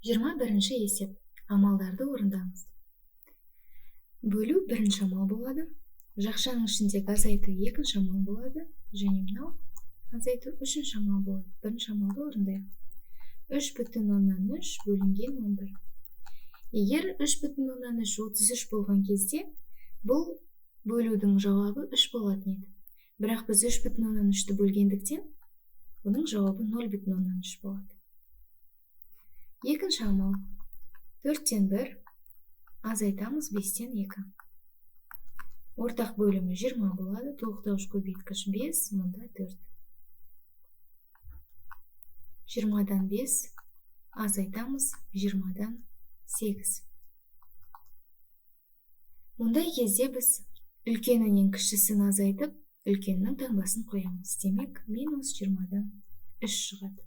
21-ші есеп. Амалдарды орындаңыз. Бөлу бірінші амал болады. Жақшаның ішіндегі азайту екінші амал болады. Және мынау азайту үшінші амал болады. Бірінші амалды орындайық. 3,3 бөлінген 11. Егер 3,3 33 болған кезде, бұл бөлудің жауабы 3 болатын еді. Бірақ біз 3,3-ті бөлгендіктен, бұның жауабы 0,3 болады. Екінші амал. 4-тен 1 азайтамыз 5-тен 2. Ортақ бөлімі 20 болады, толықтауыш көбейткіш 5, мұнда 4. 20-дан 5 азайтамыз 20-дан 8. Мұндай кезде біз үлкенінен кішісін азайтып, үлкеннің таңбасын қоямыз. Демек, минус 20-дан 3 шығады.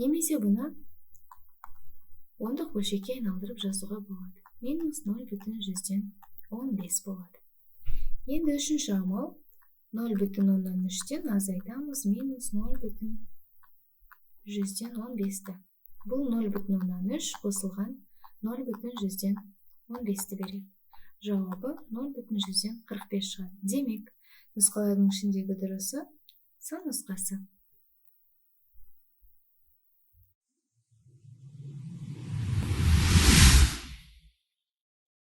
Немесе бұны ондық бөлшекке айналдырып жазуға болады. Минус 0,15 болады. Енді үшінші амал. 0,3-тен азайтамыз минус 0,15-ті. Бұл 0,3 қосылған 0,15-ті береді. Жауабы 0,45 шығады. Демек, нұсқалардың ішіндегі дұрысы С нұсқасы.